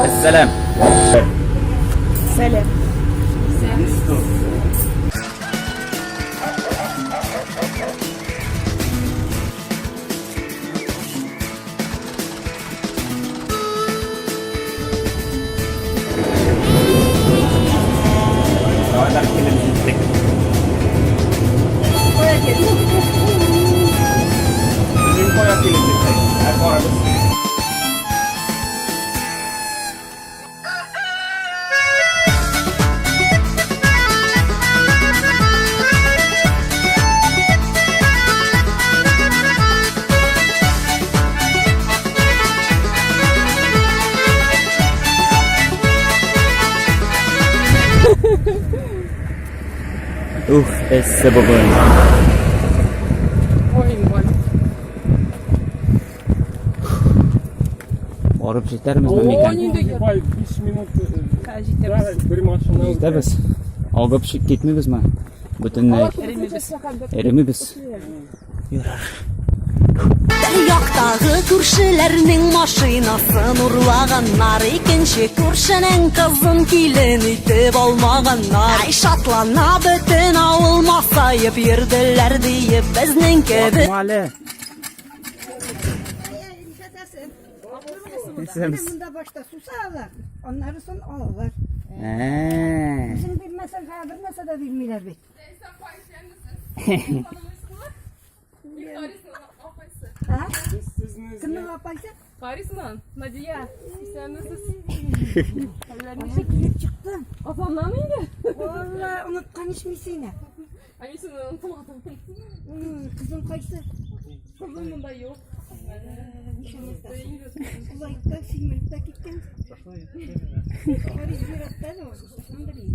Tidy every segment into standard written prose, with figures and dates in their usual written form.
Әссәлам. Сәлам. Давайлар килеп җиттек. Безнең кая килеп җиттек? Ә карагыз. Ух, эссе бүген. Ой, инвалид. Барып җитәрмезме микән? Нинди 5 минут Җитәбез. бер машина. Җитәбез. Агып чик китмибезме? Бөтенләй Эремибез. эремибез. Ярар. Бер яктагы күршеләрнең машинасын урлаганнар, икенче күршенең кызын килен итеп алмаганнар. Ай, шатлана бөтен авыл масаеп йөрделәр диеп, безнең кебек Батма әле. Исәнмесез. Монда башта сусалар, аннары сон алалар. Ә. Үзең бирмәсәң, хәзер бер нәрсә дә бирмиләр бит. А? Кемнең апайсы? Харисман, Надия, исәнмесез. Кая килеп чыктың? Казаннан инде. Валла, оныткан ич мин сине. Ә мин сине онытмадым. Кызың кайсы? Кызым монда юк. Улай да симереп тә киткән. Харис зиратта да ул, шуннан белим.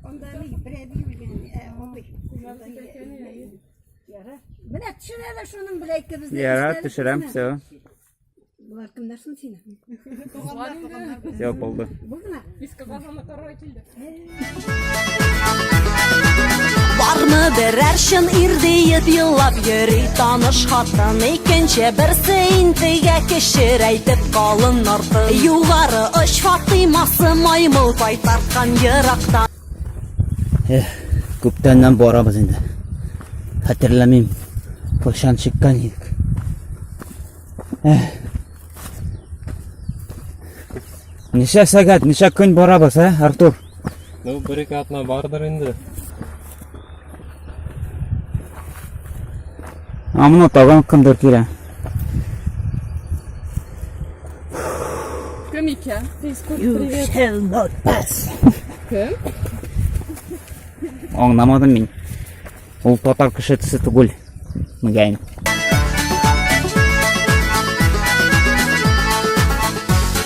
Анда ни, бер әби үлгән, ә, абый. Яра. Менә төшер әле шуның белән икебезне. Ярар, Истәлек төшерәм, кенә. все. Болар кемнәр соң синең? Все булды. Булдымы? Иске Казанны карарга килдек. Бармы берәр чын ир диеп елап йөри таныш хатын икенче берсе интегә кечерәйтеп калын арты югары оч Фатыймасы маймыл кайтарткан ерактан. Эх, күптәннән барабыз инде. Хәтерләмим, кайчан чыккан идек. Эх. Ничә сәгать, ничә көн барабыз, ә, Артур? Ну, бер ике атна бардыр инде. А моны тагын кемдер килә. Кем икән? Фейсбук, привет. Shall not pass. Кем? Аңламадым мин. Ул татар кешесе түгел. Мөгаен.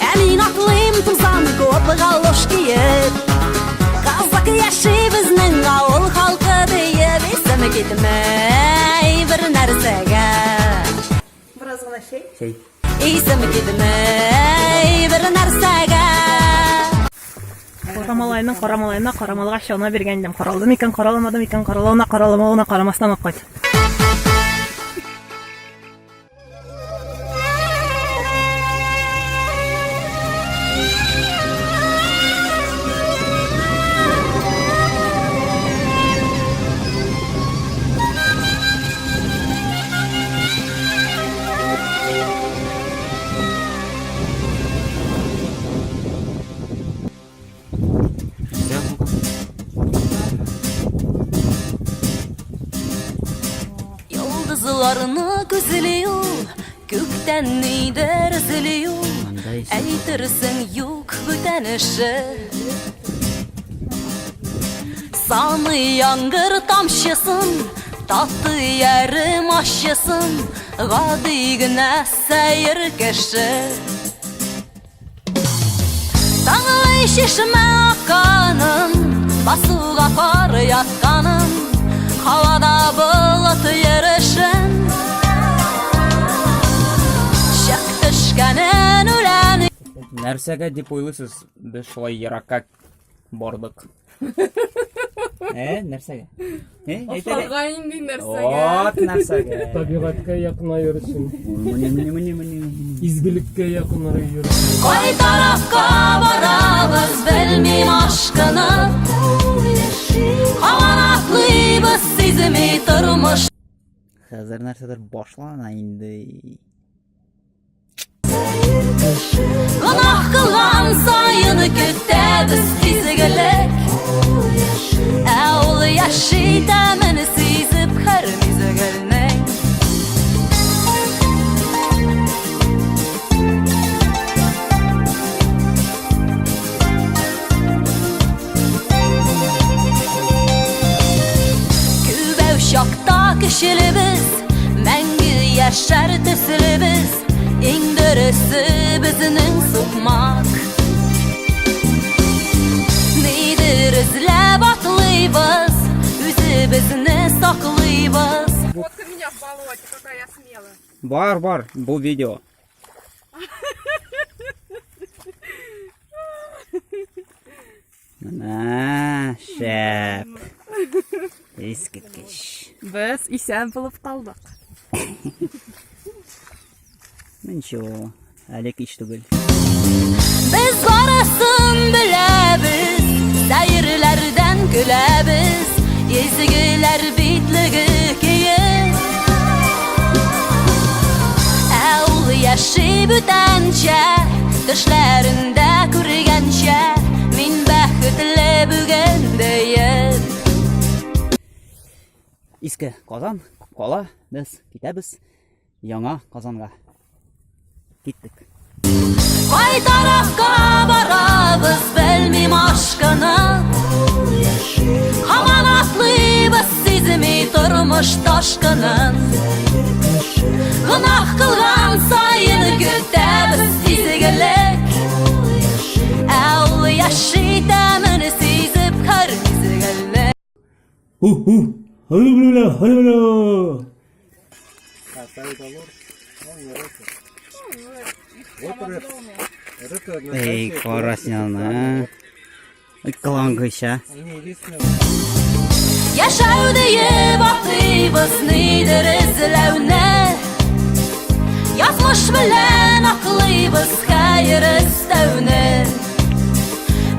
Ә мин атлыйм тузан күп галош киеп Казак яши безнең авыл халкы диеп Исем китмәй бер нәрсәгә Бераз гына чәй. Чәй. Исем китмәй бер нәрсәгә Кара малайның кара малаена карамалга чана биргән идем. Каралды микән, караламады микән, каралавына караламавына карамастан алып кайт. Йолдызларны күзли ул, күктән нидер эзли ул, әйтерсең юк бүтән эше. Саный яңгыр тамчысын, татый әрем ачысын, гади генә сәер кеше. Таңлый чишмә акканын, басуга кар ятканын, һавада болыт йөрешен. Чык төшкәнен үлән Нәрсәгә дип уйлыйсыз, без шулай еракка бардык? Ә, нәрсәгә? Ә, әйт әле. Ашарга инде нәрсәгә. Вот нәрсәгә. Табигатькә якынаю өчен. Менә, менә, менә, менә. Изгелеккә якынрак йөрү. Кай тарафка барабыз, белмим ашкынып. Һаман атлыйбыз, сизми тормыш. Хәзер нәрсәдер башлана инде. Гөнаһ кылган саен көтәбез изгелек. Ә ул яши тәмен сизеп һәр мизгелнең. Күбәү чакта көчлебез, мәңге яшәр төслебез, иң дөресе безнең сукмак. Нидер эзләп атлыйбыз, үзебезне саклыйбыз. Фотка меня в болоте, какая я смелая. Бар, бар, бу видео. Менә шәп. Искиткеч. Без исән булып калдык. Ну ничего, әле кич түгел. Без барысын беләбез, сәерләрдән көләбез, изгеләр битлеге киеп. Ә ул яши бүтәнчә, төшләрендә күргәнчә, мин бәхетле бүген диеп. Иске Казан кала, без китәбез яңа Казанга. Киттек. Кай тарафка барабыз, белмим ашкынып. Һаман атлыйбыз, сизми тормыш ташкынын. Гөнаһ кылган саен көтәбез изгелек. Ә ул яши тәмен сизеп һәр мизгелне. Эй, кара син аны, а. Кылангыч, а. Яшәү диеп атыйбыз нидер эзләүне. Язмыш белән аклыйбыз хәер эстәүне.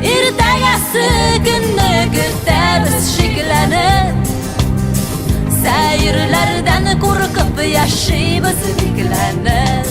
Иртәгәсе көнне көтәбез шикләнеп. Сәерләрдән куркып яшибез бикләнеп.